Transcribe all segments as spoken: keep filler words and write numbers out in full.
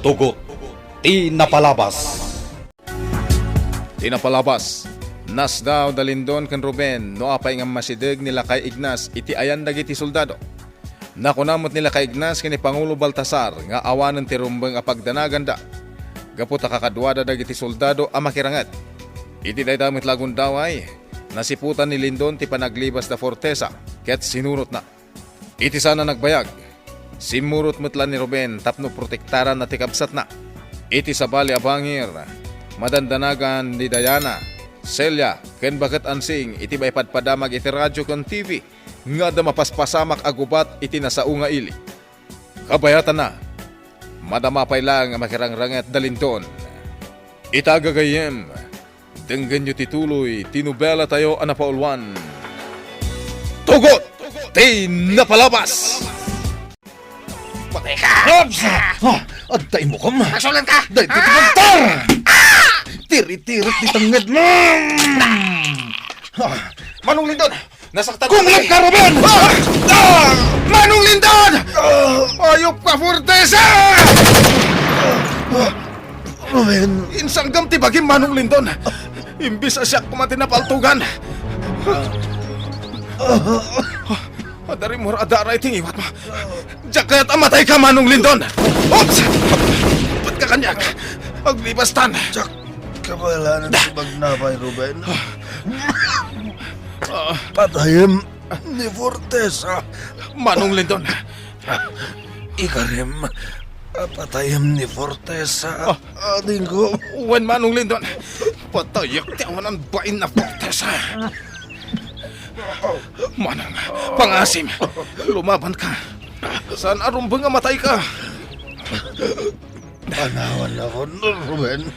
Tugot ti napalabas. Ti napalabas, nasdaw da Lindon ken Ruben no apay nga masideg ni Lakay Ignas iti ayan dagiti soldado. Nakuna met ni Lakay Ignas ken ni Pangulo Baltasar nga awanen ti rumbeng a pagdanaganda gapu ta kakaduada dagiti soldado a makiranget. Iti dayta met la a gundaway, nasiputan ni Lindon ti panaglibas da fortesa ket sinurotna. Iti saan a nagbayag, simmurot met la ni Ruben tapno protektaranna ti kabsatna. Iti sabali a bangir, madandanagan ni Diana, Celia, ken Baket Ansing iti maipadpadamag iti radio ken T V nga adda mapaspasamak a gubat iti nasao nga ili. Kabayatanna, madama pay laeng a makirangranget da Lindon. Ita gagayyem, denggenyo ti tuloy ti nobelatayo a napauluan, Tugot ti Napalabas! Patay ka! Ops! Ah, adda imukom! Agsulan ka! Daytoy ti Ah! Tiritirek ti tengnged mo! Ah, Manong Lindon! Nasaktan Kung ka, nagkaruban! Ah! Ah! Manong Lindon! Ah! Ayop ka, Fortesa! Ruben. Insanggam ti bagim, Manong Lindon. Imbis a siak koma ti napaltugan. Adda rimmuar a dara iti ngiwat mo. Diak kayat a matay ka, Manong Lindon. Oops! Pat ka kaniak. Aglibastan. Diak kabaelan ti bagnapay, Ruben. Ah. Patayem ni Fortesa. Manong Lindon. Ikarem, patayem ni Fortesa. Ah. Adingko. Wen, Manong Lindon. Patayak ti awanan bain a Fortesa. Manong, pangasim. Lumaban ka. Saan a rumbeng a matay ka. Panawan ako, Ruben.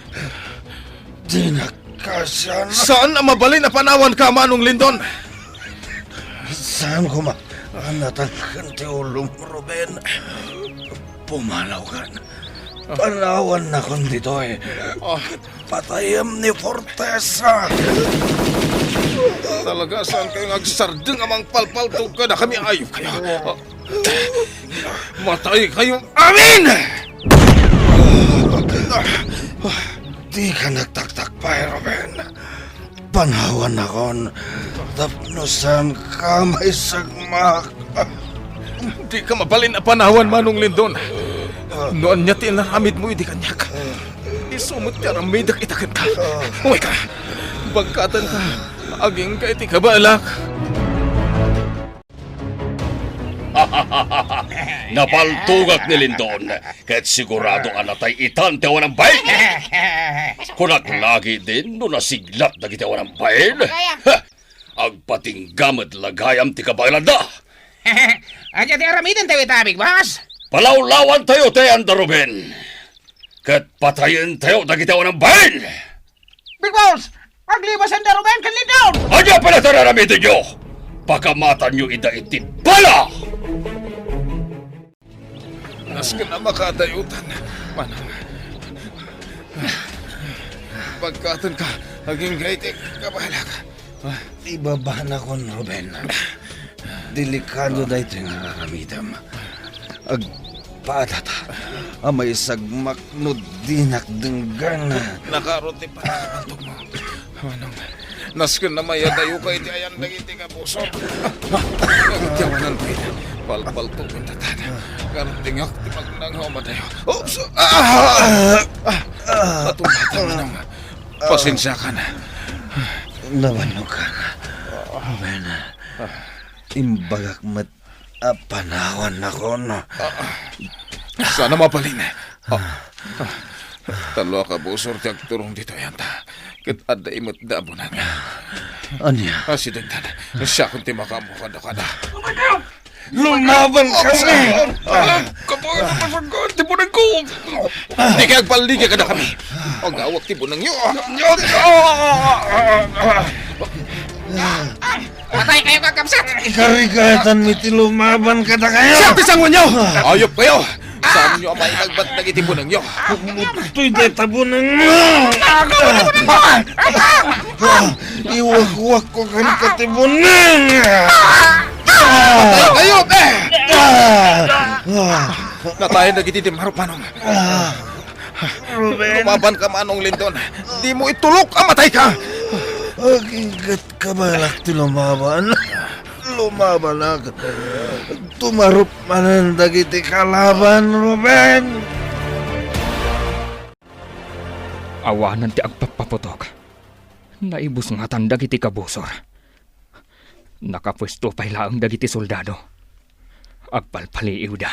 Dinak kasian. Saan a mabalin a panawan ka, Manong Lindon? Saan koma a natangken ti ulom, Ruben? Pumanaw kan. Panawan nakon ditoy. Ah. Patayem ni Fortesa. Talaga, saan kayo nga agsardeng a mangpalpaltog kadakami? Ayop kayo. Ah. Matay kayo amin! Di ka nagtaktakpay, Ruben. Panawan nakon tapno saan ka maisagmak. Di ka mabalin a panawan, Manong Lindon. No ania ti inaramid mo idi kaniak, isu met ti aramidek ita kenka. Umayka. Bagkatenka. Agingga iti kabaelak. Napaltogak ni Lindon, ket sigurado a natay itan ti awan a bain. Kunak lagi din no nasiglat dagiti awan a bain. Kaya. Ha! Agpatingga met la gayam ti kabaelanda. Ania ti aramidentayo ita, Big Boss? Palawlawantayo ti ayanda, Ruben. Ket patayentayo dagiti awan a bain. Big Boss, aglibasanda Ruben ken Lindon! Ania pay la ti ar-aramidenyo? Pakamatanyo ida iti bala! Nasken a makadayotan, manang. Bagkatenka, agingga iti kabaelak. Ibabanakon, Ruben. Delikado daytoy nga aramidem. Agpadata a maisagmak no dinak denggen. Nakaro ti panagantog mo. Manong, nasken a mayadayoka iti ayan dagiti kabusor. Iti awanan pay, palpaltogen ta. Kardingak ti magnangaw madayo. Oops! Ah! Ah! Natumbatan, Manong. Pasensiakan. Nabannogan. Ruben, imbagak met a panawan nakon. Saan a mabalin. Ah, ah, tallo a kabusor ti agturong ditoy ayanta. Ket adda met da a bunag. Ania? Ah, si Dagdan. Siakon ti makaammo kadakada. Lumaban kami! Ah, kapagan a pasaggaan ti bunagko! Di kayo agpalligi kadakami. Agawak ti bunangyo. Patay kayo, kakabsat! Ikarigatan mi ti lumaban kadakayo! Siak ti sanguanyo! Ayop kayo! Saanyo a mailagbat dagiti bunangyo? Pukpuktoy dayta bunangmo! Iwakwak ko kenka ti bunang! Patay kayo, be! Natayan dagiti dimmaro, Manong. Ruben. Lumaban ka, Manong Lindon. Dimo itulok a matay ka. Aginggat ka balak ti lumaban. Lumabanak. Tumarup manen dagiti kalaban, Ruben. Awanen ti agpappaputok. Naibusngatan dagiti kabusor. Nakapuesto pay laeng dagiti soldado. Agpalpaliiwda.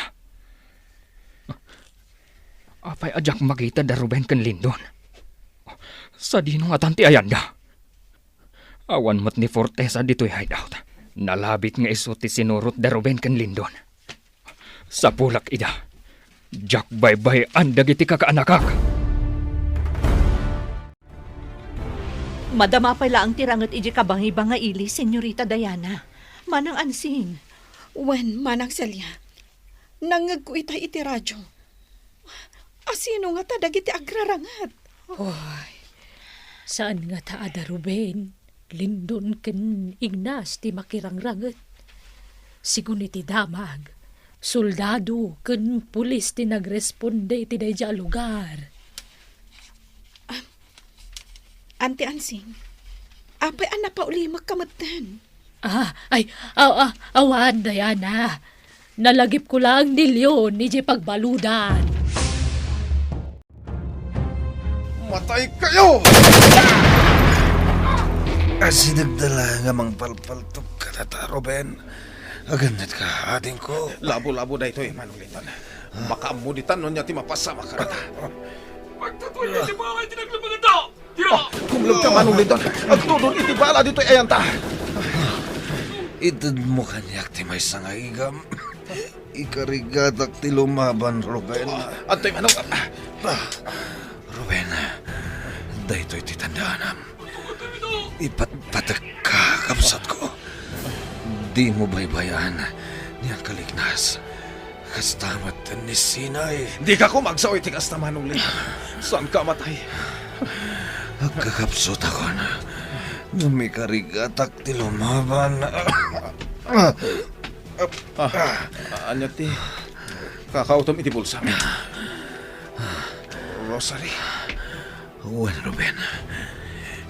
Apay a diak makita da Ruben ken Lindon? Sadino ngatan ti ayanda? Awan met ni Fortesa ditoy hideout. Nalabit nga isu ti sinurot da Ruben ken Lindon. Sapulak ida. Diak baybay-an dagiti kakaanakak. Madama pay laeng ti ranget idiay kabangibangaili, Senyorita Diana. Manang Ansing. Wen, Manang Celia. Nangngegko itay iti radio. Asino ngata dagiti agraranget? Oy, saan ngata a da Ruben, Lindon ken Ignas ti makirangranget. Sigun iti damag, soldado ken pulis ti nagresponde iti daydiay a lugar. Ah, Anti Ansing, apay a napaulimekka metten? Ah, ay, aw-, aw-, awan, Diana. Nalagipko laeng ni Leon idiay pagbaludan. Matay kayo! Asidegda la nga mangpalpaltok kadata, Ruben. Agannatka, adingko. Labo-labo daytoy, Manong Lindon. Makaammo ditan no ania ti mapasamak kadata. Pagtatuenyo ti mga iti naglabanganda! Tira! Kumleb ka, Manong Lindon. Agtudon iti bala ditoy ayanta. Itedmo kaniak ti maysa nga igam. Ikarigatak ti lumaban, Ruben. Antoy, Manong? Ruben, daytoy ti tandaanam. Ipatpatekka, kabsatko. Dimo baybay-an ni Uncle Ignas. Kasta met ni Sinay. Dika koma agsao iti kasta, Manong Lindon. Saanka a matay. Agkakabsutakon. Ngem ikarigatak ti lumaban. Ah, ania ti kakautom iti bulsam? Rosary? Wen, Ruben.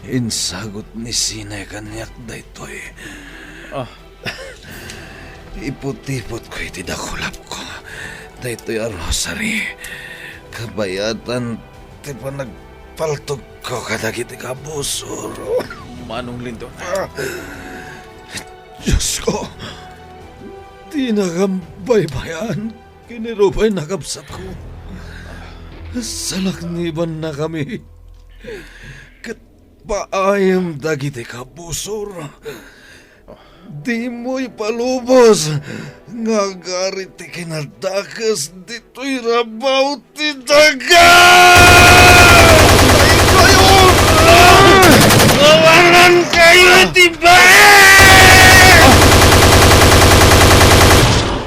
Insagut ni Sinay kaniak daytoy. Ah. Iputipotko iti dakulapko daytoy a rosary. Kabayatan ti panagpaltogko kadagiti kabusor. Manong Lindon. Ah. Diosko, dinakam baybay-an. Kinirubay na kabsatko. Salaknibannakami. Ket paayem dagiti kabusor. Dimo ipalubos nga agari ti kinadakes ditoy rabaw ti daga! Ay kayo! Awanan kayo iti bae!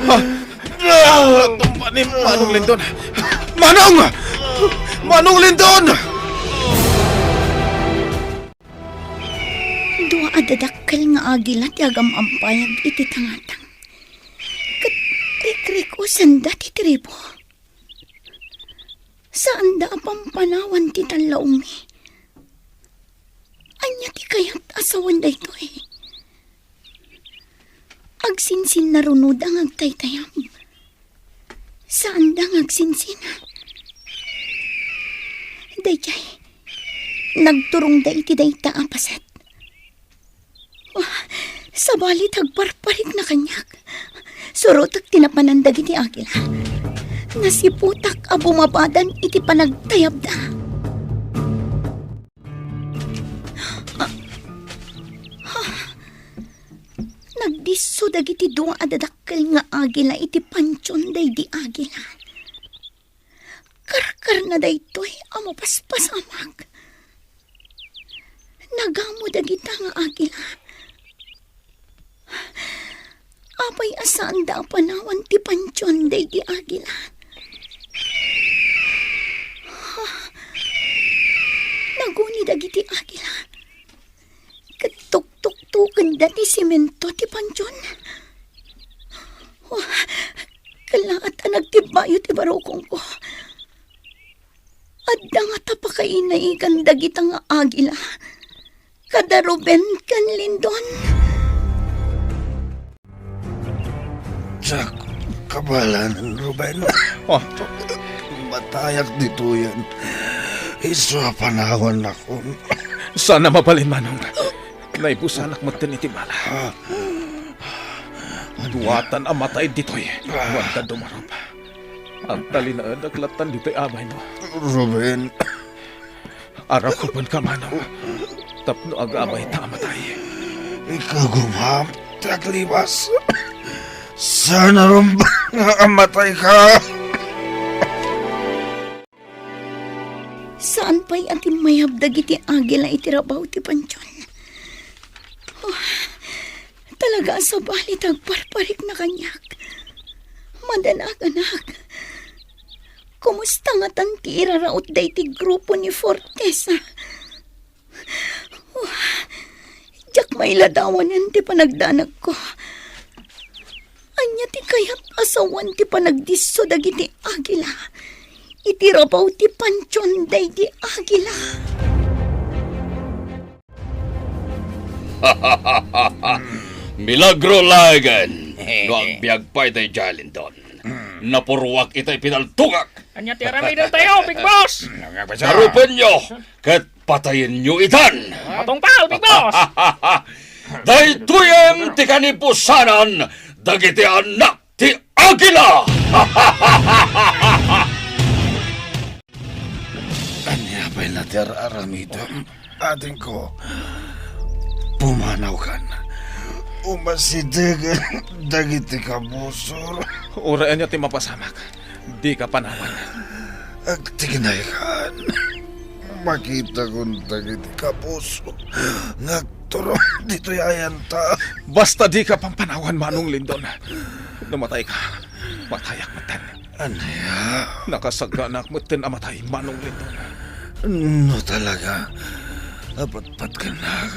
Ah! Natumba ni Manong Lindon! Manong! Manong Lindon! Dua a dadakkel nga agila ti agam-ampayag iti tangatang. Ket rikrikosenda ti tribo. Saanda a pampanawan ti tallaongmi. Ania ti kayat a sawen daytoy? Agsinsinnarunoda nga agtaytayab. Saanda nga agsinsina. Daydiay, nagturongda iti dayta a paset. Wah, sabali ti agparparikna kaniak. Surotek ti napanan dagiti agila. Nasiputak a bumabadan iti panagtayabda. Ah, ah. Nagdisso dagiti dua a dadakkel nga agila iti pantion daydi agila. Karkarna daytoy a mapaspasamak. Nagamo dagita nga agila. Apay a saanda a panawan ti pantion daydi agila? Naguni dagiti agila. Ket tuktuktokenda ti semento ti pantion. Oh, kellaat a nagtibbayo ti barukongko. Adda ngata pakainaigan dagita nga agila kada Ruben ken Lindon. Diak kabalanen, Ruben. Oh. Matayak ditoyen. Isu a panawannakon. Saan a mabalin, Manong. Naibusanak metten iti bala. Ah. Duatan a matay ditoy. Ah. Wen ta dumarup. Agtalinaedak lattan ditoy abaymo. Ruben. Arakupenka, Manong, tapno agabayta a matay. Ikagumam ti aglibas. Saan a rumbeng nga amatayka? Saan pay a timmayab dagiti agila iti rabaw ti pantion. Oh, talaga a sabali ti agparparikna kaniak. Madanaganak. Kumusta ngatan ti iraraut daydi grupo ni Fortesa? Oh, diak mailadawanen ti panagdanagko. Ania ti kayat a sawen ti panagdisso dagiti agila iti rabaw ti pantion daydi agila? Milagro laengen no agbiag pay daydiay Lindon. Napurruak itay pinaltogak. Ania ti aramidentayo, Big Boss? Darupenyo ket patayenyo itan. Matungpal, Big Boss! Daytoyen ti kanibusanan dagiti annak ti agila! Ania pay la ti ar-aramidem, adingko? Pumanawkan. Umasidegen dagiti kabusor. Uray ania ti mapasamak, dika panawan. Agtignaykan. Makitakon dagiti kabusor nga agturong ditoy ayanta. Basta dika pampanawan, Manong Lindon. No matayka, matayak metten. Ania? Nakasaganaak metten a matay, Manong Lindon. No talaga a patpatkennak,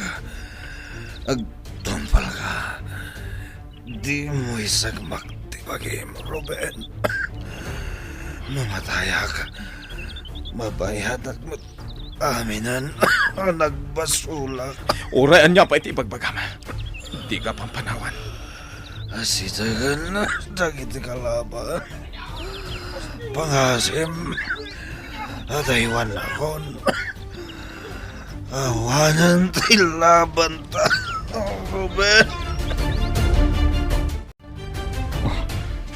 agtungpalka. Dimo isagmak ti bagim, Ruben. No matayak, mabayadak met aminen a nagbasolak. Uray ania pay ti ibagbagam, dika pampanawan. Asidegen dagiti kalaban. Pangasim a daywannakon. Awanen ti labanta, Ruben. Oh,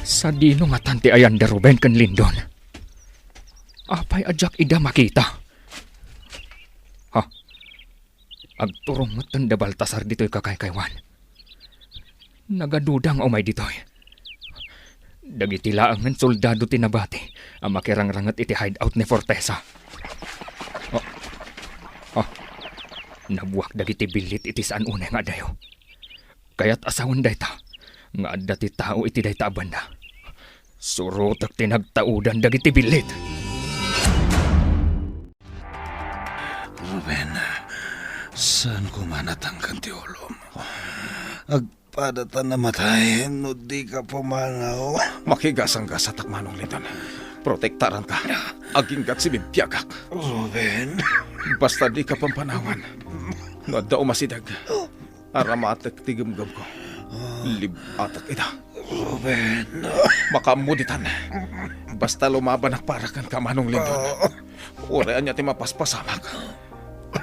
sadino ngatan ti ayan da Ruben ken Lindon? Apay a diak ida makita? Ha? Agturong metten da Baltasar ditoy kakaykaywan. Nagaduda nga umay ditoy. Dagiti laengen soldado ti nabati a makirangranget iti hideout ni Fortesa. Oh. Oh. Nabuak dagiti billit iti saan unay nga adayo. Kayat a sawen dayta nga adda ti tao iti dayta a banda. Surotek ti nagtaudan dagiti billit. Ruben, saan koma natangken ti ulom. Agpadata a matay no dika pumanaw. Makigasanggasatak, Manong Lindon. Protektaranka. Aginggat sibibiagak. Ruben. Basta dika pampanawan. No adda umasideg, aramatek ti gemgemko. Lib-atek ida. Ruben. Makaammo ditan. Basta lumabanak para kenka, Manong Lindon. Uray ania ti mapaspasamak,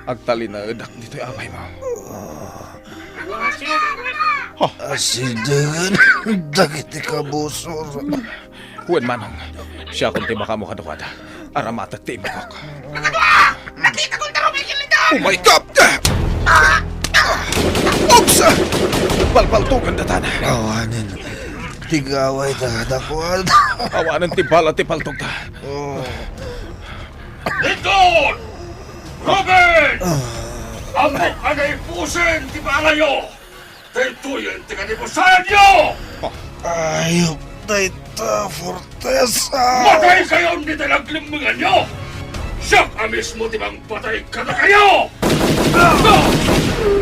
agtalinaedak ditoy abaymo. Ha? Asidegen dagiti kabusor. Wen, Manong. Siakon ti makaammo kaduada. Aramatek ti immukok. Nakita ko ang tarong ay kilita! Oh my God! Oops! Palpaltugan da tana. Awanen. Tigaway ta, dakuan. Awanen ti bala ti paltog ta. Oh. Lindon! Ruben! Ah. Ammok a naipusen ti balayo! Daytoyen ti kanibusaanyo! Ayup dayta, Fortesa! Mataykayon dita naglimmenganyo! Siak a mismo ti mangpatay kadakayo!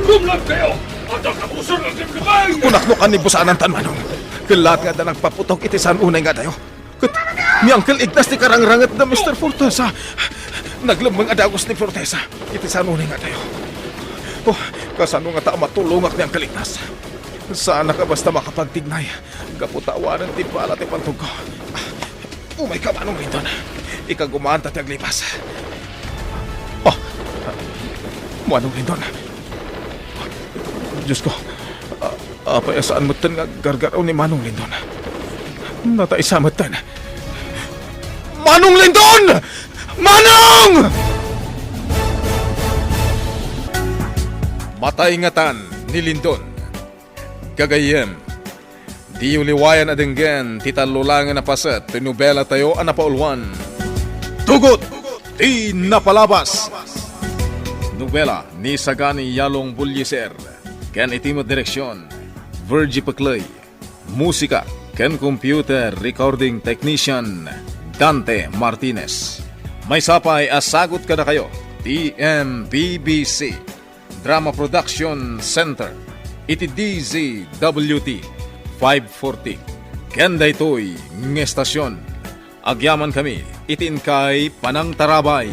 Kumlabkayo! Adda kabusor nga gimgimay! Kunak no kanibusaanantan, Manong. Ket laat nga adda nagpaputog iti saan unay nga adayo. Ket ni Uncle Ignas ti karangranget da, Mister Fortesa. Naglemmeng a dagus ni Fortesa. Iti sano ni nga tayo? Oh, kasano nga ta matulongak ni Angkalitas? Saanak a basta makapagtignay. Gapu ta awanen ti bala ti pantugko. Umay ka, Manong Lindon. Ikagumaanta ti aglipas. Oh, Manong Lindon. Diyos ko, a-, apay a saan metten nga gargaraw ni Manong Lindon? Nataisa metten. Manong Lindon! Manong! Matay ngatan ni Lindon. Gagayyem, diyo liwayan a denggen ti tallolangen a paset ti nobelatayo a napauluan, Tugot ti Napalabas. Nobela ni Sagani Yalong Bulliser, ken iti met direksion, Virgie Pecley. Musika ken computer recording technician, Dante Martinez. Maysa pay a sagut kadakayo ti M P B C Drama Production Center iti D Z W T five forty. Ken daytoy nga estasion, agyamankami iti inkay panangtarabay.